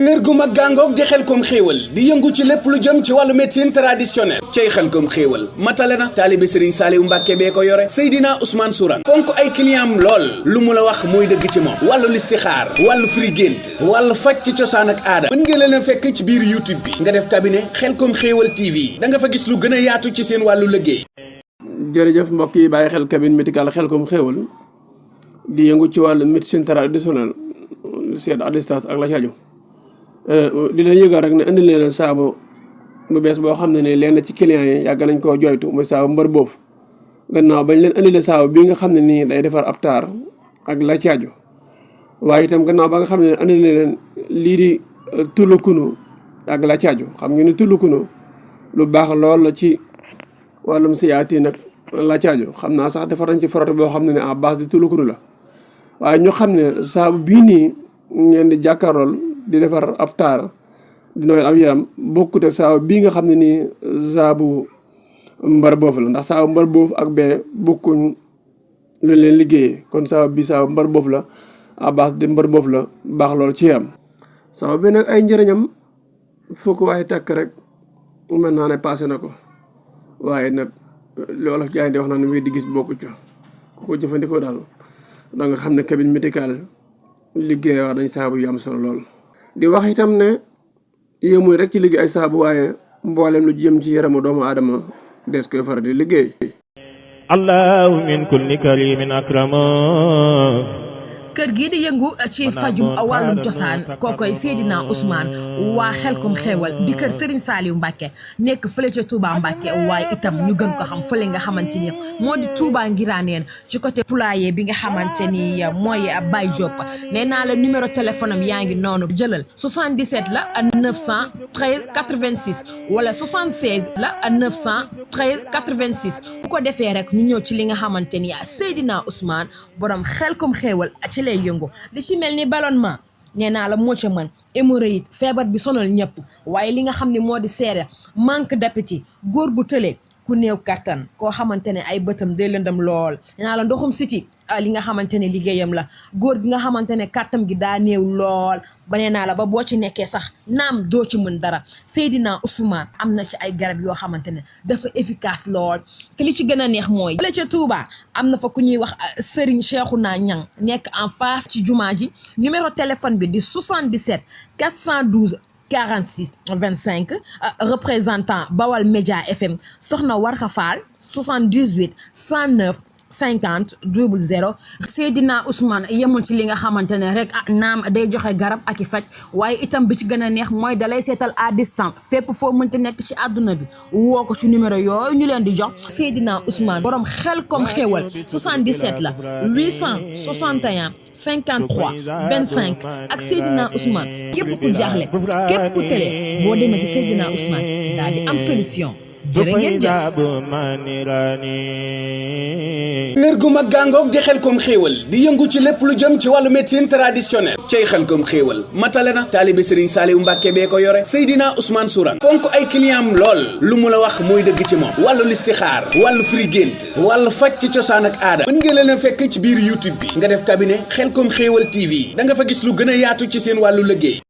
kër gu mag gàngoog di Xelcom xéewal di yëngu ci lépp lu jëm ci wàllu médecine traditionnelle cay Xelcom xéewal matale na taalibe Serigne Saliou Mbacke bee ko yore Seydina Ousmane Sourang fonk ay client am lool lu mu la wax mooy dëgg ci moom wàllu listixaar wàllu firi gént wàllu faj ci cosaan ak aada mën ngeen leen a fekk ci biir YouTube bi nga def cabinet Xelcom xéewal TV da nga fa gis lu gën a yaatu ci seen wàllu liggéey. jërëjëf mbokk yi bàyyi xel cabinet médical Xelcom xéewal di yëngu ci wàllu médecine traditionnelle seet à distance ak la ci aju di leen yëgal rek ne indi leen saabu bu bees boo xam ne ne leen ci clients yi yàgg nañ koo joytu muy saabu mbër boofu gannaaw bañ leen indi leen saabu bii nga xam ne nii day defar ab taar ak la ci aju waaye itam gannaaw ba nga xam ne indi leen lii di tulukunu ak la ci aju xam ngeen ni tulukunu lu baax lool la ci wàllum siyaati nag la ci aju xam naa sax defar nañ ci frotté boo xam ne ne à base de tulukunu la waaye ñu xam ne saabu bii nii ngeen di jàkkaarlool di defar ab taar di nooyal am yaram bokkute saabu bii nga xam ne nii saabu mbar boofu la ndax saabu mbar boofu ak bee bokkuñ lu leen liggéeyee kon saabu bi saabu mbar boofu la à base de mbar boofu la baax lool ci yaram saabu bi nag ay njëriñam fukk waaye takk rek mën naa ne passé na ko waaye nag loolu jaay di wax naa ne wéy di gis bokku ca ku ko jëfandikoo daal da nga xam ne cabinet médical liggéey wax dañ saabu yu am solo lool di wax itam ne yéemuy rek ci liggéey ay saabu waaye mboolem lu jëm ci yaramu doomu aadama des koy faral di liggéey. allahu min kulli karimin akrama. kër gii di yëngu ci fajum wàllum cosaan kookoy Seydina Ousmane waa Xelcom xéewal di kër Serigne Saliou Mbacke nekk fële ca Touba Mbacke waaye itam ñu gën ko xam fële nga xamante ni moo di Touba Ngiraneen ci côté poulailler bi nga xamante ni mooy Baye Diop nee naa la numéro téléphone am yaa ngi noonu jëlal 77 la 913 86 wala 76 la 913 86 bu ko defee rek ñu ñëw ci li nga xamante ni Seydina Ousmane borom Xelcom xéewal ci lay yëngu li ci mel ni ballonnement nee naa la moo ca mën hémorroïde feebar bi sonal ñëpp waaye li nga xam ne moo di seere manque d'appétit góor gu tële ku néew kattan koo xamante ne ay bëtam day lëndam lool nee naa la ndoxum siti li nga xamante ne liggéeyam la góor gi nga xamante ne kàttam gi daa néew lool ba nee naa la ba boo ci nekkee sax naam doo ci mën dara Seydina Ousmane am na ci ay garab yoo xamante ne dafa efficace lool te li ci gën a neex mooy la ca Touba am na fa ku ñuy wax Serigne Cheikhouna Niang nekk en face ci jumaa ji numéro téléphone bi di 77 412 46 25 représentant Bawal Média FM soxna Warxa Fall 78 109 50 00 Seydina Ousmane yemul ci li nga xamante ne rek naam day joxe garab ak i faj waaye itam bi ci gën a neex mooy dalay seetal à distance fépp foo mënti nekk ci àdduna bi woo ko ci numéro yooyu ñu leen di jox Seydina Ousmane borom Xelcom xéewal 77 la 861 53 25 ak Seydina Ousmane képp ku jaaxle képp ku tële boo demee ci Seydina Ousmane daal di am solution jërë ngeen jëf. kër gu mag gàngoog di Xelcom xéewal di yëngu ci lépp lu jëm ci wàllu médecine traditionnelle cay Xelcom xéewal matale na taalibe Serigne Saliou Mbacke bee ko yore Seydina Ousmane Sourang fonk ay client am lool lu mu la wax mooy dëgg ci moom wàllu listixaar wàllu firi gént wàllu faj ci cosaan ak aada mën ngeen leen a fekk ci biir YouTube bi nga def cabinet Xelcom xéewal TV da nga fa gis lu gën a yaatu ci seen wàllu liggéey.